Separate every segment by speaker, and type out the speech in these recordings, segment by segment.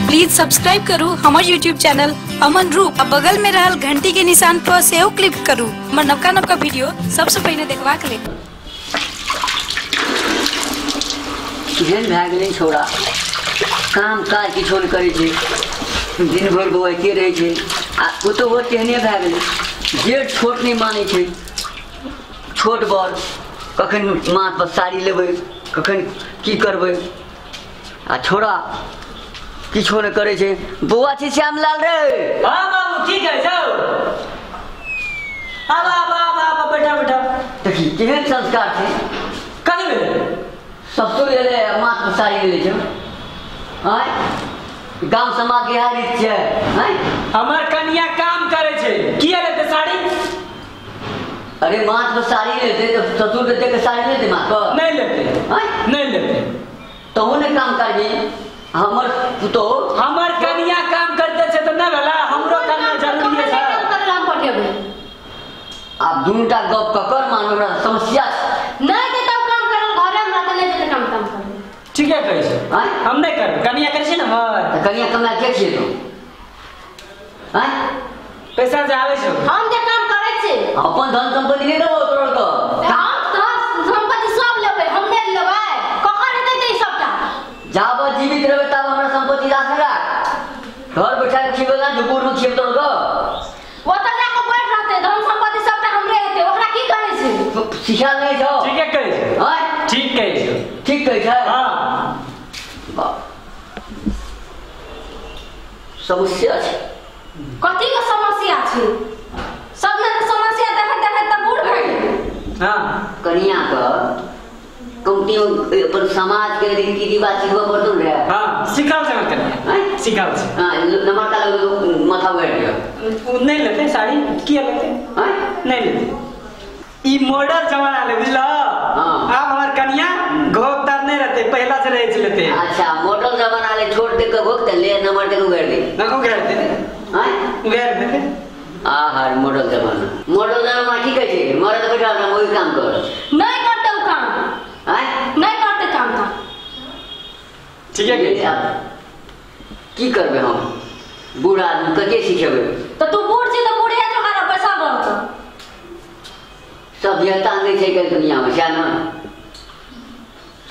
Speaker 1: Please subscribe करू हमर YouTube channel Aman रूप आ बगल में रहल घंटी के निशान पर सेहो क्लिक करू हमर नवका नवका वीडियो सबसे पहिने देखबाक लेल।
Speaker 2: केहन भए गेलै छोरा, काम काज किछो नहि करै छै, दिन भरि बौआइते रहै छै। आ पुतोहु तेहने भए गेलै, जेठ छोट नहि मानै छै। छोट बर कखन माथ पर साड़ी लेबै, कखन की करबै, आ छोरा किछो नहि करै छै। बौआ छी श्यामलाल रे।
Speaker 3: हाँ बाबू की कहै छौ? आब आब आब आब बैठा बैठा।
Speaker 2: देखी केहन संस्कार छै।
Speaker 3: कथी भेलै?
Speaker 2: ससुर एलै माथ पर साड़ी लै छै। आँय गाँव समाज के इएह रीत छै। आँय
Speaker 3: हमर कनिया काम करै छै, किया लेतै साड़ी?
Speaker 2: अरे माथ पर साड़ी लेतै तऽ ससुर के देख के साड़ी लेतै माथ पर?
Speaker 3: नहि लेतै।
Speaker 2: आँय
Speaker 3: नहि लेतै।
Speaker 2: तहु ने काम करबी। हमर पुतोहु
Speaker 3: हमर कनिया काम करते छै तऽ नहि भेला, हमरो करना जरूरी छै।
Speaker 2: आब दूटा गप ककर मानू, हमरा समस्या
Speaker 4: नहि देतौ काम करल घरे हमरा तऽ नहि देतै काम काम करल।
Speaker 3: ठीके कहै छै।
Speaker 2: आँय
Speaker 3: हम नहि करबै, कनिया करै छै ने हमर।
Speaker 2: तऽ कनिया कमाए के खिएतौ? आँय
Speaker 3: पैसा जे आबै छौ
Speaker 4: हम जे काम करै छी।
Speaker 2: अपन धन संपत्ति नहि देबौ तोहर के।
Speaker 4: हम धन संपत्ति सब लेबै, हम नहि लेबै। ककर हेतै तऽ ई सबटा?
Speaker 2: जाबत जीवित रहबै ताब हमरा संपत्ति राख राख। घर बैठा के खिएबै ना, झुकुर में खिएब तोहर के।
Speaker 4: ओतऽ जाके बैठ रहतै, धन संपत्ति सबटा हमरे हेतै, ओकरा की कहै छै?
Speaker 2: सिखायल नहि छौ।
Speaker 3: ठीके कहै छै।
Speaker 2: आँय
Speaker 3: ठीक कहै छै।
Speaker 2: ठीक कहै छै।
Speaker 3: हाँ
Speaker 2: समस्या छै।
Speaker 4: कथी के समस्या छै? सब ने समस्या देखैत देखैत तऽ बूढ़ भए गेलै।
Speaker 3: हाँ
Speaker 2: कनिया के कमती अपन समाज के रीति रिवाज सिखबऽ पड़तौ ने।
Speaker 3: हाँ सिखाल छै हमर कनिया, सिखाल छै।
Speaker 2: हाँ नमरता लग माथा उगाड़ि दियौ।
Speaker 3: ओ नहि लेतै साड़ी, किया लेतै?
Speaker 2: आँय
Speaker 3: नहि लेतै। ई मॉडल जमाना ले बुझल। आब हमर कनिया घोघ तार नहि रहतै, पहला से रहै छलै ते।
Speaker 2: अच्छा मॉडल जमाना ले, छोट देख के घोघ ले, नमर देख उगाड़ि दे।
Speaker 3: ना उगाड़ि दे।
Speaker 2: आँय
Speaker 3: उगाड़ि देतै।
Speaker 2: आहा मॉडल जमाना, मॉडल जमाना की कहै छै? मरद बैठल रहै ओहि काम कर।
Speaker 4: नहि करतै ओ काम।
Speaker 2: आँय
Speaker 4: नहि करतै काम तऽ।
Speaker 3: ठीके कहै छै।
Speaker 2: की करबै हम बूढ़ आदमी, कते सिखेबै?
Speaker 4: तऽ तू बूढ़ छी तऽ बूढ़े जोगार बैसल रहतौ।
Speaker 2: सभ्यता नहि छै काल्हि दुनिया में, सएह ने?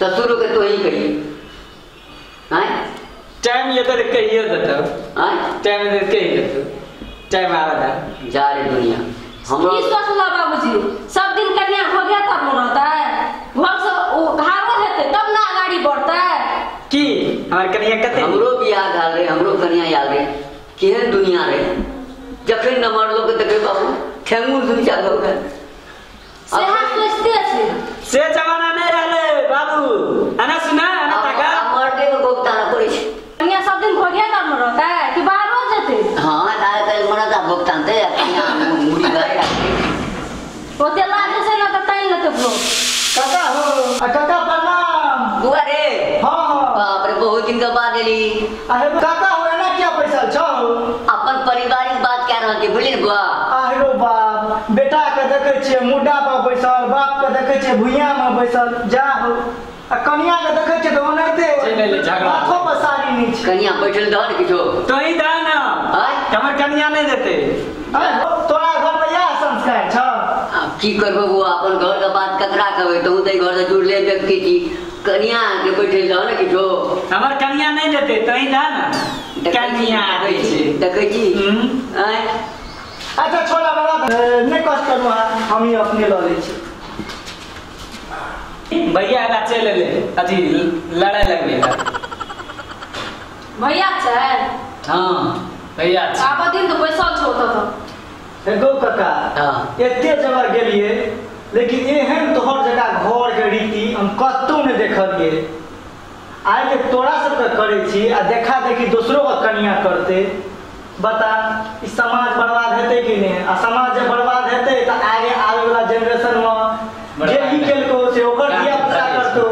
Speaker 2: ससुरो के तोही कही। आँय
Speaker 3: टाइम एतै तऽ कहियो देतौ।
Speaker 2: आँय
Speaker 3: टाइम एतै तऽ कहि देतौ, टाइम आबऽ दे।
Speaker 2: जा रे दुनिया। हमरो
Speaker 4: की सोचला बाबूजी, सब दिन कन्या घोघे तर में रहतै, घर से घारो हेतै तब ना गाड़ी बढ़तै।
Speaker 3: की हमर कनिया कते?
Speaker 2: हमरो बियाह भेल रे, हमरो कनिया आयल रे। केहन दुनिया रे, जखन नमर लोक देखै बाबू ठेंगुर से नीचा भऽ गेल।
Speaker 4: सेहा सोचते छै।
Speaker 3: से जमाना नहि रहलै बाबू। एना सुना एना ताका
Speaker 2: मरदे के गोप ताना पड़ै छै।
Speaker 4: कनिया सब दिन घोघे तर में रहतै कि बाहरो जेतै?
Speaker 2: हाँ आइ मरद आ भोगतान दे, कनिया मुड़ी भरे राखतै।
Speaker 4: ओते लाज छै ने तऽ तानि लेतै भोग।
Speaker 5: काका हो, आ काका प्रणाम।
Speaker 2: बुआ रे।
Speaker 5: हाँ हाँ।
Speaker 2: बाप रे बहुत दिन के बाद एली।
Speaker 5: अरे काका हो एना किया बैसल छौ?
Speaker 2: अपन पारिवारिक बात कह रहल छी बुझली ने बुआ।
Speaker 5: आहिरो बाप, बेटा के देखै छियै मुड्डा पर बैसल, बाप के देखै छियै भुइयां में बैसल, जा हो। आ कनिया के देखै छियै तऽ ओनाहिते
Speaker 3: चलि एलै झगड़ा।
Speaker 5: माथो पर साड़ी नहि छै।
Speaker 2: कनिया बैठल दह ने किछो।
Speaker 3: तोही दह ने, हमर कनिया नहि देतै।
Speaker 5: तोरा घर में इएह संस्कार छौ?
Speaker 2: आब की करबै बुआ, अपन घर के बात ककरा कहबै? तहु तऽ घर से जुड़ले व्यक्ति छी। कनिया के बैठल दह ने किछो।
Speaker 3: हमर कनिया नहि देतै, तोही दह ने। कनिया दै छै।
Speaker 2: देखै छी। आँय
Speaker 5: अच्छा छोड़ा बड़ा नहि कष्ट करू, हम ही अपने लऽ लै छी।
Speaker 3: भैया एला चलि एलै, अथी लड़ाइ लगबै।
Speaker 4: भैया छै?
Speaker 3: हाँ भैया छै।
Speaker 4: आब दिन तऽ बैसल छौ ओतऽ तऽ।
Speaker 5: गौ काका एते जगह गेलियै लेकिन एहन तोहर जगह घर के रीति हम कतौ नहि देखलियै। आइ जे तोरा सबके करै छी आ देखा देखी दोसरो के कनिया करतै, बता ई समाज बर्बाद हेतै कि नहि? आ समाज जे बर्बाद हेतै तऽ आगे आबै वाला जनरेशन में जे ई केलको से ओकर धिया पुता करतौ।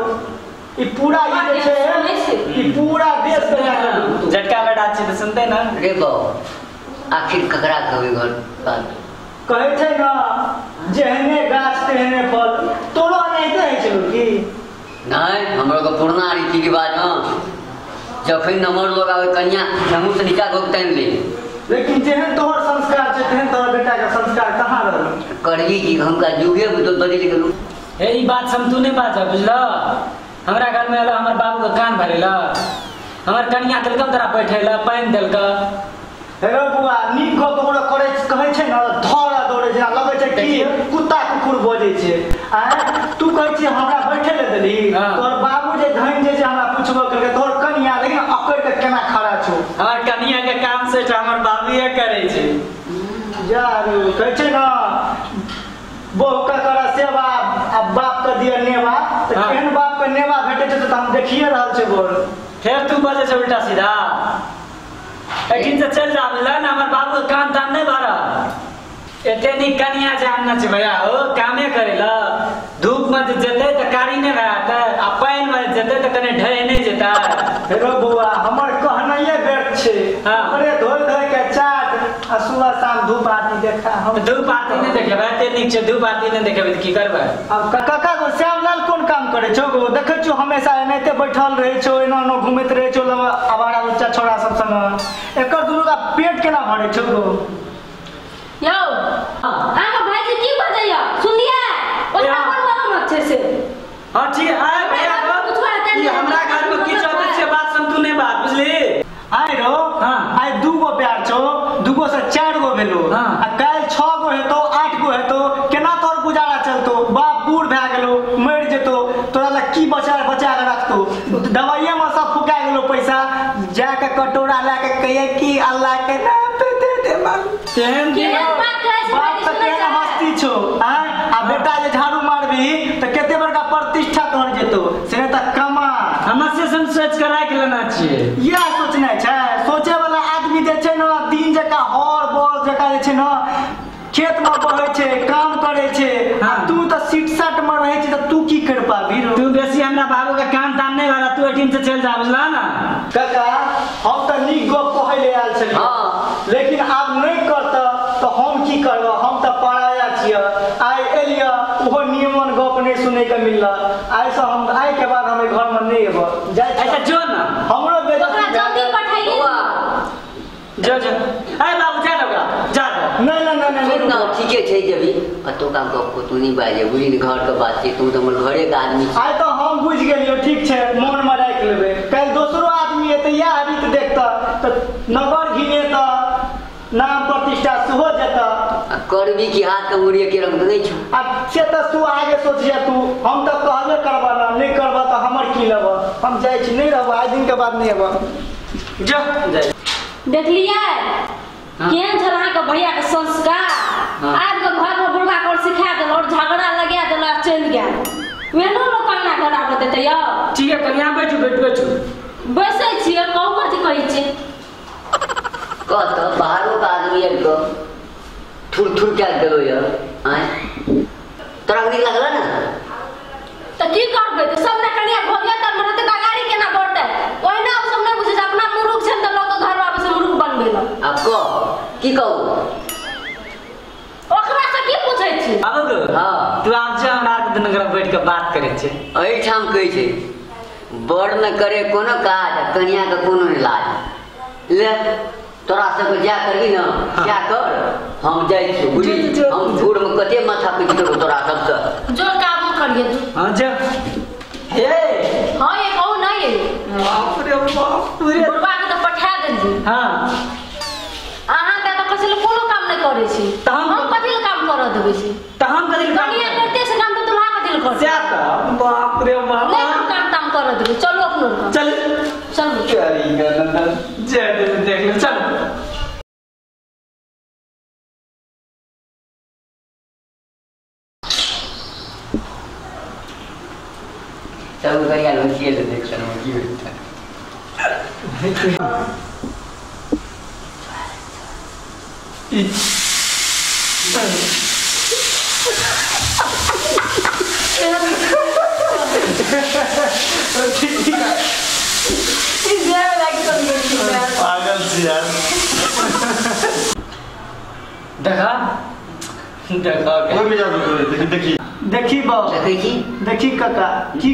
Speaker 5: ई पूरा ई जे छै ई पूरा देश के जाके डूबतौ।
Speaker 3: झटका बेटा छै तऽ सुनतै ने।
Speaker 2: रे बौ आखिर ककरा कहबै घर बात?
Speaker 5: कहै छै ने जेहने गाछ तेहने फल, तोरो एनाहिते होइ छलौ की?
Speaker 2: नहीं, हमरो के पुरना रीति रिवाज। हाँ जखन नंबर लोग आवे कन्या हमहू से नीचा गोक तानि ले।
Speaker 5: लेकिन जेहन तोहर संस्कार छै तेहन तोहर बेटा के संस्कार कहाँ रहल?
Speaker 2: करबी की हमका जुगे बदलि गेलू।
Speaker 3: हे ई बात हम तू नहीं बाजब बुझल। हमरा घर में एला हमर बाबू के कान भरेला, हमर कन्या देलक तोरा बैठेला पानि देलक।
Speaker 5: हेरो बुआ नीक गप ओकरा करे कहै छै न धरा दौड़े जेना लगै छै कि कुत्ता कुकुर बजै छै। आय तू कहै छी हमरा बैठे ले देली, तोहर बाबू जे धन जे छै हमरा पुछबो करके तोहर कन्या लेकिन अकड़ के केना खड़ा छौ?
Speaker 3: हमर कन्या के काम से हमर बाबूए करै छै।
Speaker 5: जा रे कहै छै न बहु का करा सेवा आ बाप के दिया नेवा, त केहन बाप के नेवा भेटै छै त हम देखिए रहल छै बोल।
Speaker 3: फेर तू बजै छै उल्टा सीधा। एठिन से चल जा बुझल न, हमर बाबू के कान तान नहीं भरल। एते नीक कन्या जानना छै भैया हो कामे करेला। धूप में जेतै त कारी नहीं भए जेतै आ पानि में जेतै त कने ढहि नहीं जेतै।
Speaker 5: हेरो बौआ हमर कहनाइए व्यर्थ छै। ओकरे धोइ धोइ के चाट आ सुबह शाम धूप आरती देखा। हम
Speaker 3: धूप आरती नहीं देखेबै, एते नीक छै धूप आरती नहीं देखेबै त की करबै?
Speaker 5: अब काका गो श्यामलाल कोन काम करै छौ गो? देखै छौ हमेशा एनाहिते बैठल रहै छौ, एना एना घुमैत रहै छौ आवारा बच्चा छोरा सब संग। एकर दुनू का पेट केना भरै छौ गो?
Speaker 4: यौ अहाँ भाईजी की बजैया सुनलियै? ओकरा कोन वाला मत छै से?
Speaker 3: हां ठीक आय भैया ई हमरा घर में की चलै छै बात सुन तू नहीं बात बुझली।
Speaker 5: आय रो
Speaker 3: हां
Speaker 5: आय 2 गो प्यार छौ, 2 गो से 4 गो भेलो आ काल 6 गो हेतो 8 गो हेतो, केना तोर गुजारा चलतो? बाप बूढ़ भए गेलो मरि जेतो, तोरा लग की बचा बचा के रखतो? दवाइये में सब फुका गेलो पैसा। जाके कटोरा ला के कहिए कि अल्लाह के नाम पे दे दे मांग।
Speaker 3: तेहन
Speaker 4: के बात कहै छै
Speaker 5: बाप त केहन हस्ती छौ आ बेटा जे झाड़ू मारबी त कते बड़का प्रतिष्ठा तोहर जेतो से त कमा।
Speaker 3: हमर से हम सोच के राखि लेना छियै।
Speaker 5: इएह सोचनाइ छै। सोचे वाला आदमी जे छै न दिन जकाँ हर बल जकाँ जे छै न खेत में बहै छै काम करै छै। तू त सीट साट में रहै छै त तू की कर पाबी?
Speaker 3: तू बेसी हमरा बाबू के कान तान नहीं वाला, तू एठिन से चल जा बुझला ना।
Speaker 5: काका हम त नीक गप कहै ले आयल छलियै।
Speaker 2: हां
Speaker 5: लेकिन आब नहीं करत त हम की करब? हम त पराया छियै। आइ एलियै ओहो नियमन गप नहीं सुनै के मिलल। आइ से हम आइ के बाद हम घर में नहीं एब। जाइ
Speaker 3: अच्छा जो ना
Speaker 5: हमरो
Speaker 4: ओकरा जल्दी पठाइए।
Speaker 3: जो जो आइ बाबू जा ओकरा जा।
Speaker 5: नहीं नहीं नहीं
Speaker 2: सुन ना ठीके छै जबी अतो का गप को तू नहीं बाजे बुझी ने घर के बात छै, तू त हमर घरे के आदमी
Speaker 5: आइ त हम बुझ गेलियो। ठीक छै मन में राखि लेबै। काल्हि दोसरो आदमी एतै इएह रीत देखता त नगर घिनेता नाम प्रतिष्ठा सेहो जेता।
Speaker 2: आ करबी की हाथ के मुड़िए के रंग नहीं छौ।
Speaker 5: आ से त तू आगे सोचिया तू, हम त कहबे करबा ना, नहीं करबा त हमर की लेब? हम जाइ छी नहीं रहब आइ दिन के बाद नहीं एब।
Speaker 3: जो जाइ
Speaker 4: देखलियै केहन छल अहाँके भैया के संस्कार? आबि के घर में बुढ़बा के सिखा देल और झगड़ा लगा देल चलि गेल। वेनो लोक अंगना घर आबऽ देतै यौ?
Speaker 3: ठीक है कन्या बैठू बैठू बैठू।
Speaker 4: बैसै छियै कहू कथी कहै छियै?
Speaker 2: कह त बाहरो के आदमी आबि कऽ थुर थुर कए गेलो यऽ। आँय तोरा नीक लागल ना?
Speaker 4: त की करबै त सब ने कनिया भोगिया त रहतै त अगाड़ी केना बढ़तै? ओहिना ओ सब नहि बुझै छै अपना मुरुख छै त लोक घर आबै से मुरुख बनबै ल।
Speaker 2: आब कह की कहू
Speaker 4: ओकरा से की पूछै छी?
Speaker 3: बाबू गो
Speaker 2: हां
Speaker 3: तू आब जा हमरा के दुनू गोरा बैठ के बात करै छै।
Speaker 2: एहिठाम कहै छै बड़ न करे कोनो काज कनिया के कोनो नहि लाज। ले तोरा सबके जा करबी न जा कर हम जाइ छी बुझली। हम झूठ में कते माथा पीट देबो तोरा सबसे।
Speaker 4: जो काम करिए तू।
Speaker 3: हां जा हे
Speaker 4: हां ये कहू नहीं ये
Speaker 3: बाप रे बाप रे
Speaker 4: बुढ़बा के त पठा देली।
Speaker 3: हां
Speaker 4: अहाँ के त कथि ले कोनो काम नहीं करै छी
Speaker 3: त
Speaker 4: हम कथि ले काम करऽ देबै छी?
Speaker 3: त हम कथि ले
Speaker 4: कनिया करते से काम त दुल्हा कथि ले करतै?
Speaker 3: जा त बाप रे बाप
Speaker 4: नहीं हम काम ताम करऽ देबै। चलू अपनो
Speaker 3: चल
Speaker 4: चल
Speaker 3: करी नंदन जय देख ले चल।
Speaker 2: सब गरिया लोग ये देख सनो की होता।
Speaker 6: पागल छी यार।
Speaker 3: देखा देखा
Speaker 6: कोई भी जादू करे देखी देखी
Speaker 5: देखी बाबू
Speaker 2: देखै छी
Speaker 5: देखी काका की